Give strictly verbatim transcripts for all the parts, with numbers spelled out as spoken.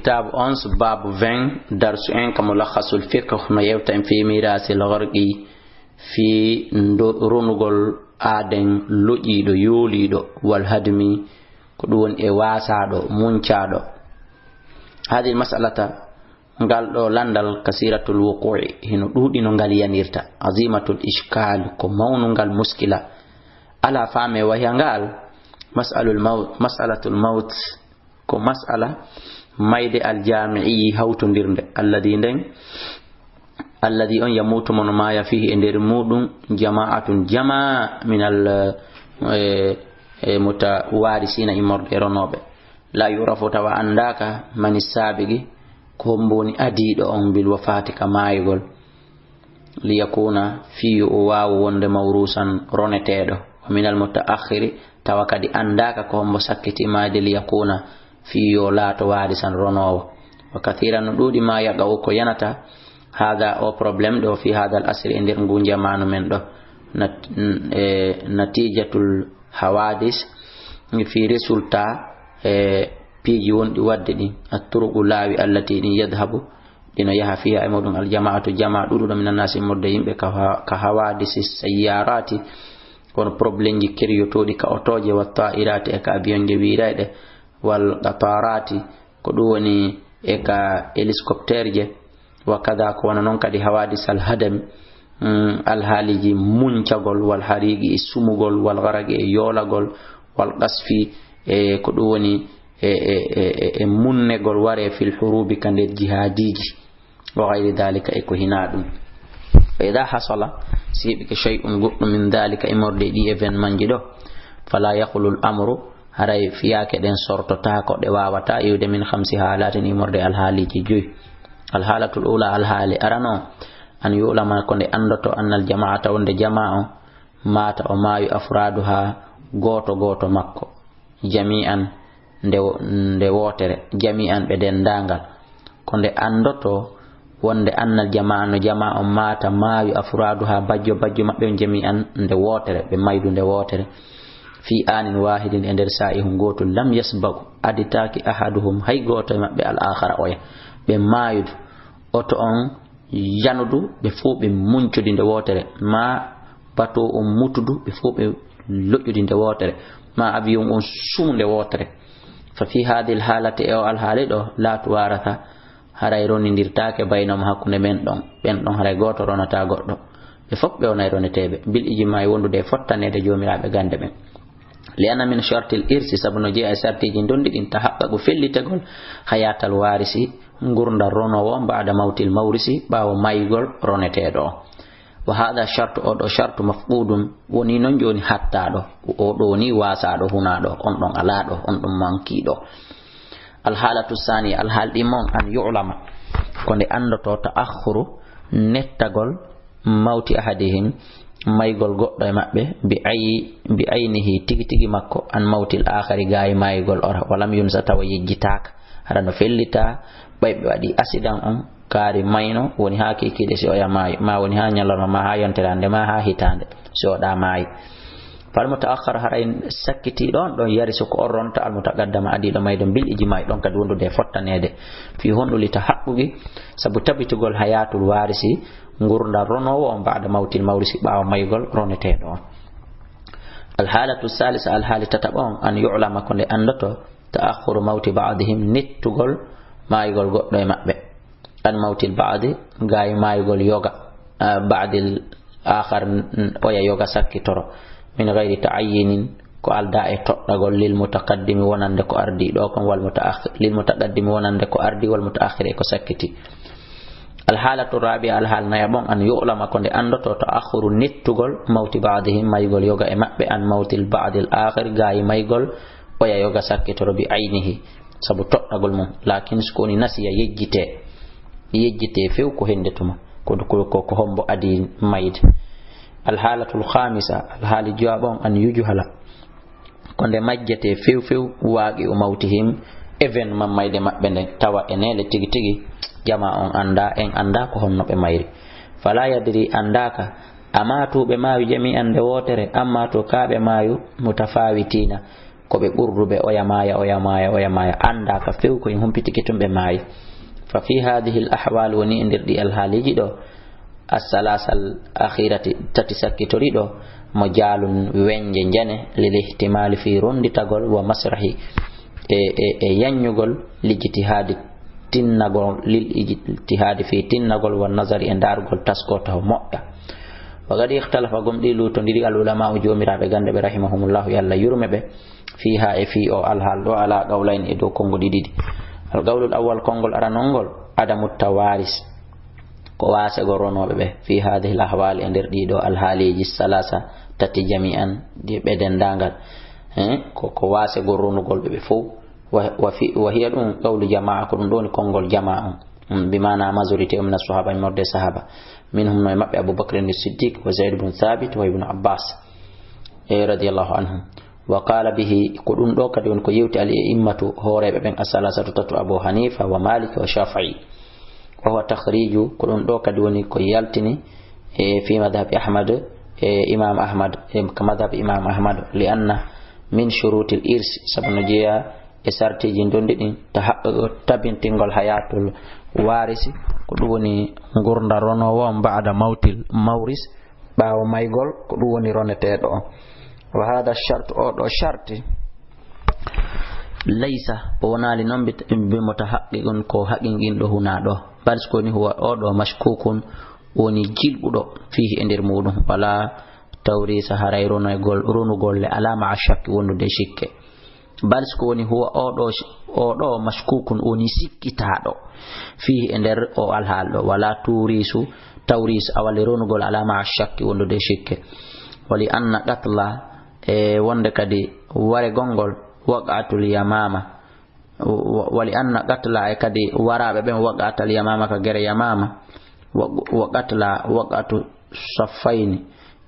Kitaabu onze, baabu vingt, darsu en ka Mulakhasul Fiqh, no yewta en fii miiraasil gharqi, fii ndo-, ronugol aaden loƴiiɗo, yooliiɗo, wal hadmi, ko ɗum woni e waasaaɗo, muncaaɗo. Haadihil mas'alata, ngal ɗo lanndal, kasiiratul wuquu'i, hino ɗuuɗi no ngal yanirta, aziimatul ishkaal, ko mawnungal muskila. Alaa faame wahiya ngal, mas'alul mawt, mas'alatul mawt, ko mas'ala mayde aljaami'i hawtondirnde, alladhi nden, alladhi on yamuutu mo no maaya fiihi e nder muuɗum jamaa'atun jamaa minal, e, e, mutawaarisiina immorde e ronooɓe. La yu'rafu tawa anndaaka mani saabiqi ko hombo woni adiiɗo on bil wafaati ka maayugol. Liyakuna, fii yo o waawu wonde mawruusan, roneteeɗo. Wa minal muta'akhiri, tawa kadi anndaaka ko hombo sakkiti maayde, liyakuna, fii yo laato waarisan, ronoowo. Wa kathiran, no ɗuuɗi, ma yaqa'u, ko yanata, haada, o problème ɗo, fii haadal asri, e nder ngu jamaanu men ɗo. Nat-, n-, e, natiijatul hawaadis, fii résultat, e, piiji wonɗi waɗde ɗin, at-turuqu, laawi, allati, ɗin, yadhabu, ɗino yaha, fiiha, e muɗum, al-jamaa'atu, jamaa ɗuuɗuɗo, min an-naasi, immorde e yimɓe, ka ha-, ka hawaadisi sayyaraati, kono problèmeji keriyotooɗi ka otooje, wa taa'iraati, e ka avion je wiirayɗe, wal qataaraati, ko ɗum woni e ka hélicoptère je, wa kada, ko wano non kadi hawaadis al-hadami, mm, alhaaliji muncagol, wal hariiqi, e sumugol, wal gharaqi, e yoolagol, wal qasfi, e ko ɗum woni e, e, e, e, e munnegol waree fil huruubi ka nder jihaadiiji, wa ghayri dhalika e ko hinaa ɗum. Fa idha hasala, si heɓike shay'un goɗɗum min dhalika immorde e ɗi événement ji ɗo, fala yakhlu al amru, haray fiyaake ɗen sortotaako, ɗe waawataa iwde min khamsi haalatin immorde alhaaliiji joyi. Alhaalatul ula, alhaali arano, an yu'lama ko nde anndoto annal jama'ata wonde jamaa on, maata o maayu afraaduha gooto gooto makko. Jami'an, nde wo-, nde wootere, jami'an ɓe denndaangal. Ko nde anndoto wonde annal jamaa no jamaa on maata maayu afraaduha bajjo bajjo maɓɓe on jami'an nde wootere, ɓe maydu nde wootere. Fi aanin waahidin e nder saa'ihun gootun lam yasbaqu aditaaki ahaduhum hay gooto e maɓɓe al aakhara oya. Ɓe maayudu oto on yanudu, ɓe fof ɓe muncudi nde wootere, ma bato on mutudu, ɓe fof ɓe loƴƴudi nde wootere, ma avion on sumu nde wootere. Fa fi haadihil haalati, e o alhaali ɗo, laa tuwaarasa, haray ronindirtaake baynahum hakkunde men ɗon, ɓen ɗon haray gooto ronataa goɗɗo. Ɓe fof ɓe wonay roneteeɓe, bil ijmaa'i wondude e fottaneede joomiraaɓe gannde ɓen. Li anna min shartil irsi, sabu no jeyaa e sartiiji ndondi ɗin, tahaqqaqu fellitegol, hayaatal waarisi, ngurndan ronoowo, ba'da mawtil mawrisi, ɓaawo maygol roneteeɗo o. Wa haada shartu, oo ɗoo shartu, mafquudun, woni noon jooni hattaaɗo, oo ɗoo woni waasaaɗo, hunaaɗo, on ɗon alaaɗo, on ɗon mankiiɗo. Alhaalatu saaniya, alhaali ɗi mon, an yu'lama, ko nde anndotoo ta'akhkhuru, nettagol, mawti ahadihim, maygol goɗɗo e maɓɓe, bi ay-, bi aynihi, tigi tigi makko, an mawtil aakhari, gaayi maygol ora, walam yunsa, tawa yejjitaaka, hara no fellitaa, ɓay ɓe waɗi accident on, kaari mayno, woni haa kiikiiɗe si oya maayi, ma woni haa ñalorma, ma haa yontere hannde, ma haa hitaande, si oɗa maayi. Fal muta'akhkhar, haray sakkitiiɗo on ɗon, yarisu, ko on ronta, al mutaqaddama, adiiɗo mayde on, bil ijmaa'i, ɗon kadi wondude e fottaneede. Fii honɗum? Li tahaqquqi, sabu tabitugol hayaatul waarisi, ngurndan ronoowo on, ba'da mawtil mawrisi, ɓaawo maygol roneteeɗo on. Alhaalatu saalisa, alhaali tataɓo on, an yu'lama, ko nde anndotoo, ta'akhkhuru mawti ba'dihim, nettugol maygol goɗɗo e maɓɓe. An mawtil ba'di, gaayi maygol yoga, ah, ba'dil aakhar, n-, n-, oya yoga sakkitoro. Min ghayri ta'ayyinin, ko aldaa e toɗɗagol, lil mutaqaddimi, wonande ko ardii ɗoo kon, wal muta'akhkhir, lil mutaqaddimi, wonande ko ardii, wal muta'akhkhir, e ko sakkiti. Alhaalatu raabi'a, alhaali nayaɓo on, an yu'lama, ko nde anndotoo, ta'akhkhuru, nettugol, mawti ba'dihim, maygol yoga e maɓɓe, an mawtil ba'dil aakhir, gaayi maygol oya yoga sakkitoro, bi aynihi, sabu toɗɗagol mum. Laakin so ko woni nasiya, yejjitee, yejjitee few ko hennde tuma, ko, ko, ko, ko hombo adii mayde. Alhaalatul khaamisa, alhaali jowaɓo on, an yujuhala, ko nde majjetee few few, waaqi'u mawtihim, événement mayde maɓɓe nden, tawa e neele tigi tigi, jamaa on anndaa, en anndaa ko honno ɓe mayri. Falaa yadri, anndaaka, amaatu ɓe maayu jami'an nde wootere, ammaatu kaa ɓe maayu mutafaawitiina, Ko ɓe ɓurduɓe oya maaya, oya maaya, oya maaya. Anndaaka few ko en humpitike tun ɓe maayi. Fa fi hadhihi al ahwal, woni e nder ɗi alhaaliiji ɗo, as-salasa al akhirati, tati sakkitori ɗo, mo jaalun wenje njane, lil ihtimali fi ronditagol wa masrahi e, e, e yanyugol lijtihaadi tinnagol, lil ijtihaadi fi tinnagol wa nazari e ndaarugol taskoo taho moƴƴa. Wa qad ikhtalafa gom ɗi luutondiri al ulama o joomiraaɓe gannde ɓe rahimahumullahu yo Allah yurme ɓe fiha e fi o alhaal ɗo ala qawlayn e dow konngo ɗiɗi ɗi. Al qawlul awwal konngol aranol ngol adamu tawaris. Ko waasegol ronooɓe ɓe, fi hadhihi al ahwal e nder ɗiɗo alhaaliiji salasa tati jami'an ɗi ɓe denndaangal. Eh, ko, ko waasegol ronugol ɓe ɓe fow. Wa, wa fi, wa hiya ɗum qawlu jamaa, ko ɗum ɗo woni konngol jamaa on. Mm, bi maana majorité o min as-sahaba, e morde sahaba. Minhum no e maɓɓe Abu Bakr as-Siddiq wa Zaid ibn Thabit wa Ibn Abbas. Eh, radiyallahu anhum. Wa qala bihi, ko ɗum ɗo kadi woni ko yewti al a'immatu, hooreeɓe ɓen, as-salasatu tatu, Abu Hanifa wa Malik wa Shafi'i. Wa huwa takhriju, ko ɗum ɗo kadi woni ko yaltini, e, fi madhhab Ahmad, e, Imam Ahmad, e, ka madhhab Imam Ahmad, li anna min shurutil irs, sabu no jeeya e sartiji ndondi ɗin, ta haqqo tabintingol hayatul warisi, ko ɗum woni ngurda ronowo on ba'da mawtil mawris, ɓaawo maygol, ko ɗum woni roneteeɗo on. Wa hada shart, o ɗo sharti, laysa, o wonaali noon bi, bi mutahaqqiqun, ko haqinqinɗo hunaa ɗo. Bal ko woni huwa o ɗo mashkukun, woni jilɓuɗo, fihi e nder muɗum. Wala tawrisa, haray ronugol, ronugol le ala ma'a shakki, wondude e sikke. Bal ko woni huwa o ɗo, o ɗo mashkukun, woni sikkitaaɗo, fihi e nder o alhaal ɗo. Wala turisu, tawris, awale ronugol ala ma'a shakki, wondude e sikke. Wali anna qatla, e wonde kadi waregol ngol waqatul yamama. Wa, wali anna qatla, e kadi waraaɓe ɓen waqatal yamama, ka gere yamama. Wa, wa qatla waqatu saffayni,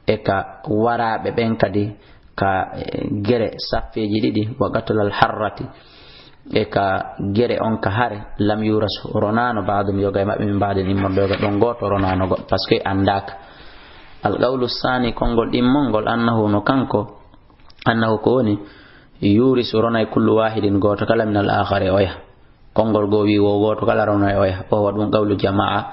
e ka waraaɓe ɓen kadi ka, eh, gere saffeeji ɗiɗi, wa qatlal harrati, e ka gere on ka hare, lam yuras, ronaano ba'dum, yoga e maɓɓe, min ba'din, immorde yoga, ɗon gooto ronaano goɗɗo, parce que anndaaka. Al qawlu sani, konngol ɗimmol ngol, annahu, no kanko, annahu, ko woni, yurisu, ronay, kullu wahidin, gooto kala, min al akhari, oya. Konngol goo wi wo gooto kala rono e oya. Wa huwa, ɗum qawlu jamaa,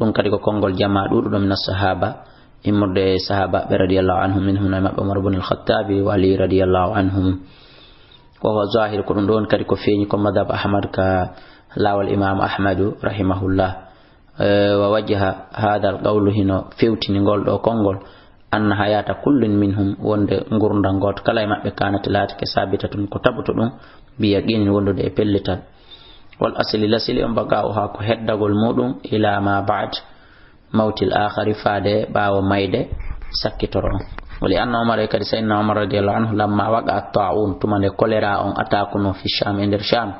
ɗum kadi ko konngol jamaa ɗuuɗuɗo min as-sahaba, immorde e sahabaɓe radiyallahu anhum, minhum no e maɓɓe Umar ibn al-Khattabi wa Ali radiyallahu anhum. Wa huwa zahir, ko ɗum ɗon kadi ko feeñi ko madhab Ahmad ka laawol Imam Ahmadu rahimahullah. Eh, wa wajha hadha al-qawlu, hino fewtini ngol ɗo konngol, anna hayata kullin minhum, wonde ngurdal gooto kala e maɓɓe, kanat, laatike, sabitatun, ko tabuto ɗum, bi yaqinin, wondude e pellital. Wal asli, lasili on, baqa'uha, ko heddagol muɗum, ila ma ba'd mawtil akhari, faade ɓaawo mayde sakkitoro on. Wali anna Umar, e kadi Sayyidina Umar radiyallahu anhu, lamma waqa at-ta'un, tuma nde kolera on atakuno fi Sham, e nder Sham,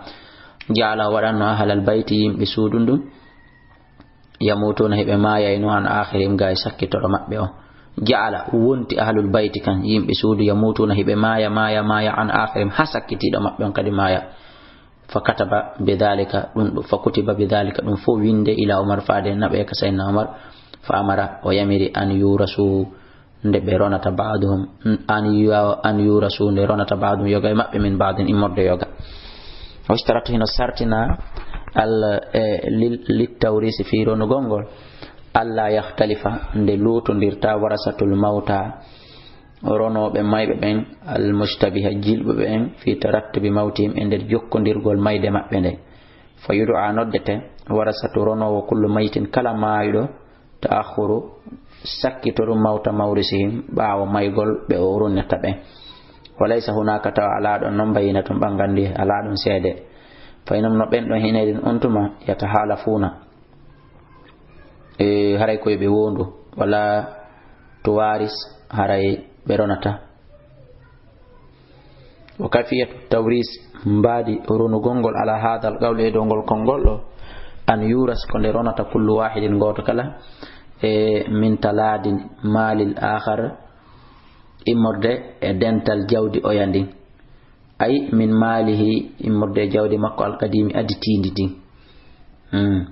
ja'ala, waɗanno ahlal bayti, yimɓe suudu ndun, yamutuna, hiɓe maayayno, an akhirihim, ga e sakkitoro maɓɓe on. Ja'ala, wonti ahlul bayti kan, yimɓe suudu, yamutuna, hiɓe maaya, maaya, maaya, an akhirihim, ha sakkitiiɗo maɓɓe on kadi maaya. Fa kataba bidhalika, ɗum ɗo, fa kutiba bidhalika, ɗum fof winde ila Umar, faade naɓe ka Sayyidina Umar. Fa amara, o yamiri, an yurasu, nde ɓe ronata ba'duhum, an yu-, an yurasu, nde ronata ba'duhum, yoga e maɓɓe, min ba'din, immorde yoga. Wa ishtarata, hino sartina, al, e, lil, lit tawrisi, fii ronugol ngol, alla yakhtalifa, nde luutondirta warasatul mawta, ronooɓe mayɓe ɓen, al mushtabiha, jilɓuɓe ɓen, fii tarattubi mawtihim, e nder jokkondirgol mayde maɓɓe nden. Fa yud'a, noddete, warasatu, ronoowo, kullu maytin, kala maayɗo, ta'akhkhuru, sakkitoru mawta mawrisihim, ɓaawo maygol ɓe o ronata ɓen. Wa laysa hunaka, tawa alaa ɗon non, bayyinatun, ɓanngandi, alaa ɗon seede. Fa inhum, no ɓen ɗon, hinayɗin, on tuma, yatahalafuna, e, haray ko yo ɓe woondu, wala tuwaris, haray ɓe ronata. Wa kayfiyatu tawris, mbaadi ronugol ngol, ala hadha al qawl, e dow ngol konngol ɗo, an yuras, ko nde ronata, kullu wahidin, gooto kala, e, min taladin malil akhar, immorde e dental jawdi oya ndin, ay min malihi, immorde e jawdi makko, al qadimi, aditiindi ndin. Hmm.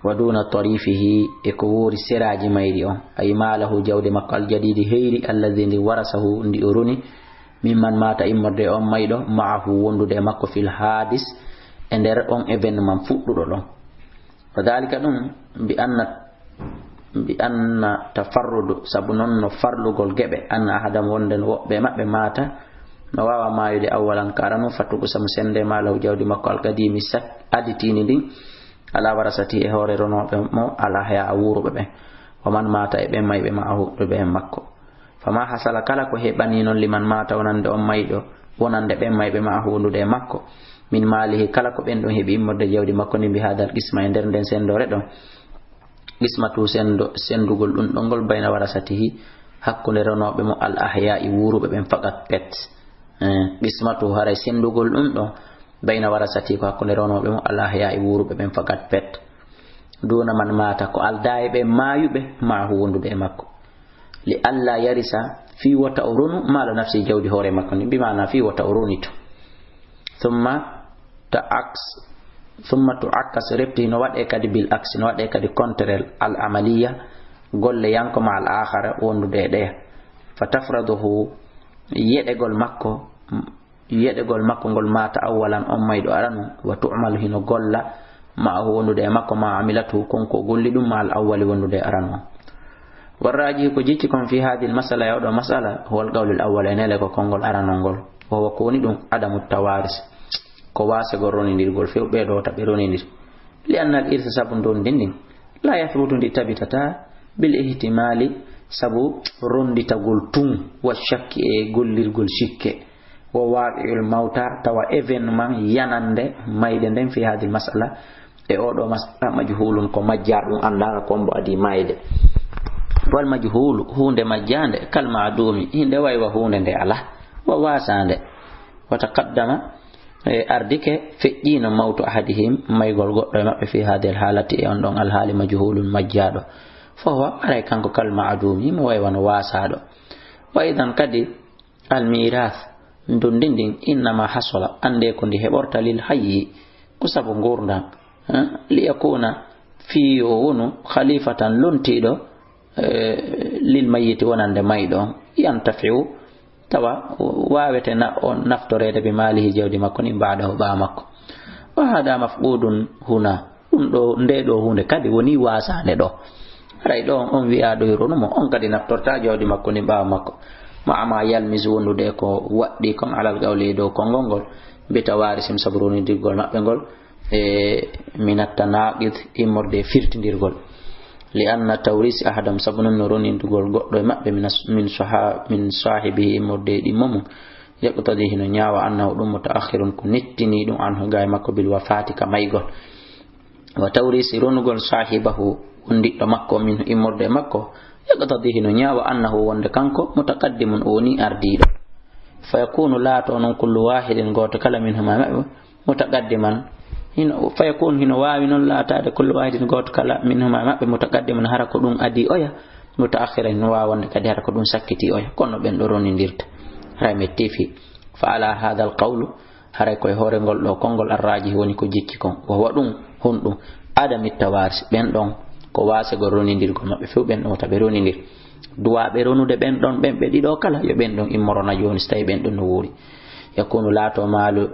Wa duna tarifihi, e ko woori seraaji mayri on. Ay malahu, jawdi makko, al jadidi, heyri, alladhi, ndi, warasahu, ndi o roni, Mimman maata, immorde e on mayɗo, ma'ahu, wondude e makko, fil haadis, e nder on événement fuɗɗuɗo ɗon. Wa dhalika, ɗum, bi anna, bi anna tafarrudu, sabu non no farlugol geɓe, anna ahadam, wonde no woɓɓe maɓɓe maata, no waawa maayude awwalan ka arano, fatuqsamu, sende ma lahu, jawdi makko, alqadimi, sat-, aditini ndin, ala warasati, e hoore ronooɓe mo, al ahya, a wuuruɓe ɓen, wa man maata, e ɓen mayɓe, ma'ahu, ɓe e makko. Fama hasala, kala ko heɓani non, liman maata, wonande on mayɗo, wonande ɓen mayɓe, ma'ahu, wondude e makko, min maalihi, kala ko ɓen ɗon heɓi immorde jawdi makko ndin, bi hadal qisma, e nder nden sendoore ɗon, qismatu, sendo, sendugol ɗum ɗon ngol, bayna warasatihi, hakkunde ronooɓe mo, al ahya'i, wuuruɓe ɓen, faqat, pet. Eh, qismatu, haray sendugol ɗum ɗon, bayna warasatihi, ko hakkunde ronooɓe mo, al ahya'i, wuuruɓe ɓen, faqat, pet. Duna man maata, ko aldaa e ɓen maayuɓe, ma'ahu, wondude e makko. Li alla yarisa, fii wota o ronu, maala nafsi, jawdi hoore makko ndin, bi maana fii wota o ronito. Thumma ta'aks, thumma tu'akkas, refti no waɗe kadi bil aksi, no waɗe kadi contraire, al amaliya, golle yanko ma al akhara, wondude e ɗeya. Fa tafraduhu, yeɗegol makko, yeɗegol makko ngol maata awwalan, on mayɗo arano, wa tu'malu, hino golla, ma'ahu, wondude e makko, ma amilatu, kon ko golli ɗum, ma al awwali, wondude e arano. Warraji, ko jicci kon, fi hadhihi al masala, e oɗo masala, huwa al qawlu al awwal, e nele ko konngol aranol ngol. Wa huwa, ko woni ɗum, adamu tawaris, ko waasegol ronindirgol, few ɓe ɗo ta ɓe ronindir. Li anna al irsa, sabu ndondin ndin, la yathbutu, ndi tabitata, bil ihtimali, sabu ronditagol tun, wa shakki, e gollirgol sikke. Wa waqi'ul mawta, tawa événement yanande mayde nden, fi hadhihi al masala, e oɗo masala, majhulun, ko majja ɗum, anndaaka ko mbo adi mayde. Wal majhulu, huunde majjande, kal ma'dumi, hinde waywa huunde nde ala, wa wasande. Wa taqaddama, e ardike, feƴƴino, mawtu ahadihim, maygol goɗɗo e maɓɓe, fi hadhihi al halati, e on ɗon alhaali, majhulun, majjaɗo. Fa huwa, aray kanko, kal ma'dumi, mo waywa no wasaɗo. Wa idan kadi, al mirath, ndondi ndin, innama hasala, annde ko ndi heɓorta, lil hayyi, ko sabu ngurdam, eh, li yakuna, fii yo wonu, khalifatan, lontiiɗo, eh, lil mayyiti, wonande mayɗo, yantafi'u, tawa waawete na-, o naftoreede, bi maalihi, jawdi makko ndin, ba'dahu, ɓaawo makko. Wa hada mafqudun huna. Ɗum ɗo, nde ɗo huunde kadi woni wasaande ɗo. Haray ɗo on, on wi'aa ɗo ronu mo, on kadi naftorta jawdi makko ndin ɓaawo makko. Ma ama yalmisu, wondude ko waɗɗi kon, alal qawli, dow konngol ngol, bi tawarisim, sabu ronindirgol maɓɓe ngol, e minat tanaqid, immorde e firtindirgol. Li anna tawrisi ahadam, sabu non no ronindirgol goɗɗo e maɓɓe, min as-, min saha-, min sahibihi, immorde e ɗimmo mum, yaqtadi, hino ñaawa, annahu, ɗum, mutaakhirun, ko nettini ɗum, anhu, ga e makko, bil wafaati, ka maygol. Wa tawrisi, ronugol, sahibahu, wondiɗɗo makko, min, immorde e makko, yaqtadi, hino ñaawa, annahu, wonde kanko, mutaqaddimun, o woni ardiiɗo. Fa yakunu, laato non, kullu wahidin, gooto kala, minhuma, e maɓɓe, mutaqaddiman, hino, fa yakunu, hino waawi non laataade, kullu wahidin, gooto kala, minhuma, e maɓɓe, mutaqaddiman, hara ko ɗum adii oya, mutaakhiran, hino waawi wonde kadi hara ko ɗum sakkiti oya. Kono ɓen ɗo ronindirta. Haray metti fii. Fa ala hadha al qawlu, haray koye hoore ngol ɗo konngol, arrajihi, woni ko jikki kon. Wa huwa, ɗum, honɗum, adami tawaris, ɓen ɗon ko wasegol ronindirgol maɓɓe few, ɓen ɗon wota ɓe ronindir. Duwaaɓe ronude ɓen ɗon, ɓen ɓe ɗiɗo kala, yo ɓen ɗon immorona jooni, so tawi ɓen ɗon no wuuri. Yakunu, laato, maalu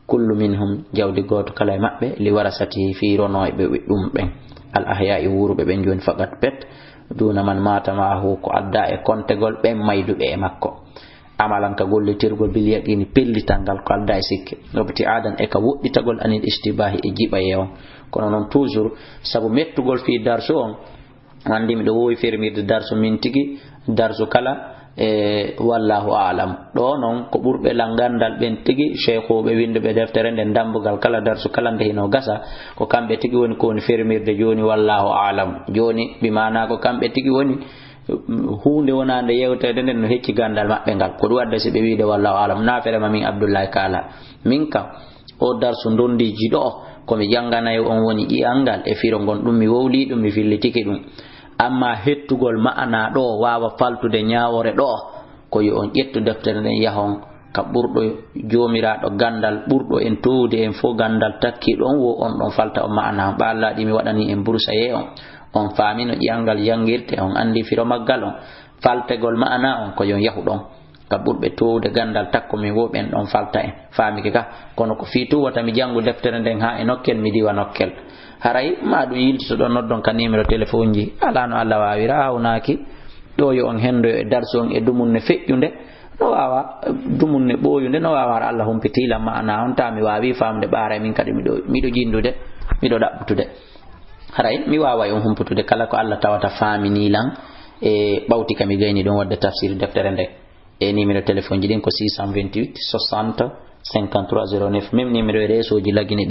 kullu minhum, jawdi gooto kala e maɓɓe, li warasatihi, fii ronooɓe ɓe ɗum ɓen, al ahya'i, wuuruɓe ɓen jooni, faqat, pet, duna man mata ma'ahu, ko adda e kontegol ɓen mayduɓe e makko. Amalan, ka gollitirgol, bil yaqini, pellital ngal, ko aldaa e sikke, wabti'adan, e ka woɗɗitagol, anil ishtibahi, e jiɓayee on. Kono non toujours, sabu mettugol fii darsu on, anndi miɗo woowi fermirde darsu min tigi, darsu kala, e wallahu a'lam. Ɗo non ko ɓurɓe lan ganndal ɓen tigi, sheykhuɓe winnduɓe deftere nden, dambugal kala, darsu kala nde hino gasa, ko kamɓe tigi woni ko woni fermirde jooni, wallahu a'lam. Jooni, bi maana ko kamɓe tigi woni huunde wonaande yewteede nden no hecci ganndal maɓɓe ngal. Ko ɗum adda si ɓe wiide wallahu a'lam. Naafere ma min Abdullahi Kaala. Min kam, o darsu ndondiiji ɗo, ko mi jannganay on woni ƴi'al ngal e firo ngon, ɗum mi wowlii ɗum, mi fillitike ɗum. Amma hettugol ma'ana ɗo, waawa faltude ñaawoore ɗo, ko yo on ƴettu deftere nden, yahon ka ɓurɗo Joomiraaɗo ganndal, ɓurɗo en toowude en fow ganndal, takkiiɗo on, wo on ɗon falta on ma'ana on. Ɓaallaɗi mi waɗani en bursa, yee on, on faami no ƴi'al ngal janngirte, on anndi firo maggal on. Faltegol ma'ana on ko yo on yahu ɗon. Ka ɓurɓe toowde ganndal takko min wo ɓen ɗon falta en. Faamike ka, kono ko fii tun wota mi janngu deftere nden haa e nokkel, mi diwa nokkel. Haray maa ɗum yiltitoɗon, noddon ka numéro téléphone ji. Alaa no Alla waawira, hawnaaki. Ɗoo yo on henndoyo e darsu on e dumunne feƴƴunde. No waawa, eh, dumunne ɓooyunde, no waawa hara Alla humpitii lan ma'anaa on, taa mi waawii faamude, ɓaaray min kadi miɗo, miɗo jinndude, miɗo ɗaɓɓutude. Haray mi waaway on humputude kala ko Alla tawata faaminii lan e ɓawti ka mi gayni ɗum waɗde tafsir deftere nden. E numéro téléphone ji ɗin ko six cent vingt-huit soixante cinquante-trois zéro neuf. Même numéro e réseau ji Lagine ɗin.